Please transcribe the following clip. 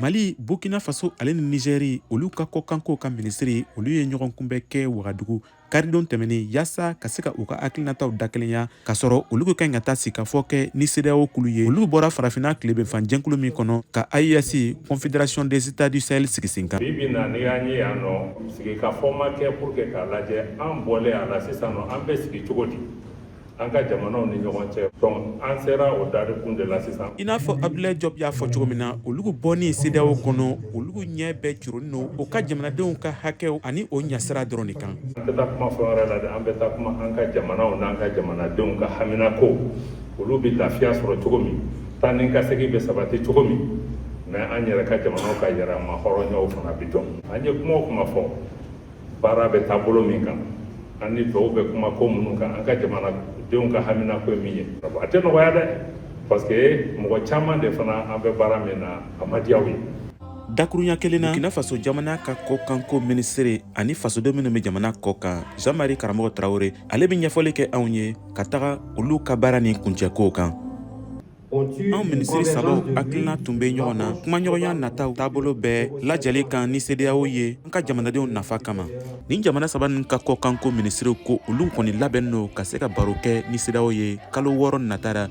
Mali, Burkina Faso ale ni Nizɛri, olu ka kɔkankow ka minisiri, olu ye ɲɔgɔn kunbɛn kɛ Wagadugu karidon tɛmɛnen, yaasa ka se ka u ka hakilinataw dakelenya, k'a sɔrɔ olu ka kan ka taa sigikafɔ kɛ ni CEDEAO kulu ye, olu bɔra Farafinna tilebenfan jɛnkulu min kɔnɔ, ka AES, Confédération des États du Sahel, sigi sen kan. Bi bi na, n'i y'an ye yan nɔ, sigikafɔ ma kɛ pour que k'a lajɛ an bɔlen a la sisan nɔ, an bɛ sigi cogo di an ka jamanaw ni ɲɔgɔn cɛ. Donc an sera o darikun de la sisan. I n'a fɔ Abdoulaye Diop y'a fɔ cogo min na, olu bɔni CEDEAO kɔnɔ, olu ɲɛ bɛɛ curonnen don o ka jamanadenw ka hakɛw ani o ɲasira dɔrɔn de kan. An tɛ taa kuma fɛn wɛrɛ la dɛ, an bɛ taa kuma an ka jamanaw n'an ka jamanadenw ka haminako, olu bɛ lafiya sɔrɔ cogo min, taa ni ka segin bɛ sabati cogo min, mais an yɛrɛ ka jamanaw ka yɛrɛma hɔrɔnyaw fana bɛ dɔn. An ye kuma o kuma fɔ, baara bɛ taabolo min kan, an ni tɔw bɛ kuma ko minnu kan, an ka jamanadenw ka haminako ye min ye, a tɛ nɔgɔya dɛ, parce que mɔgɔ caman de fana, an bɛ baara min na, a ma diya u ye. Dakurunya kelen na, Burkina Faso jamana ka kɔkanko minisiri ani fasoden minnu bɛ jamana kɔ kan, Jean Marie Karamɔgɔ Tarawele, ale bɛ ɲɛfɔli kɛ anw ye ka taga olu ka baara ni kuncɛkow kan. Anw minisiri sabaw hakilina tun bɛ ɲɔgɔn na kumaɲɔgɔnya nataw taabolo bɛɛ lajɛli kan ni CEDEAO ye, an ka jamanadenw nafa kama. Nin jamana saba ninnu ka kɔkanko minisiriw ko olu kɔni labɛnnen don ka se ka baro kɛ ni CEDEAO ye kalo 6 nata ra.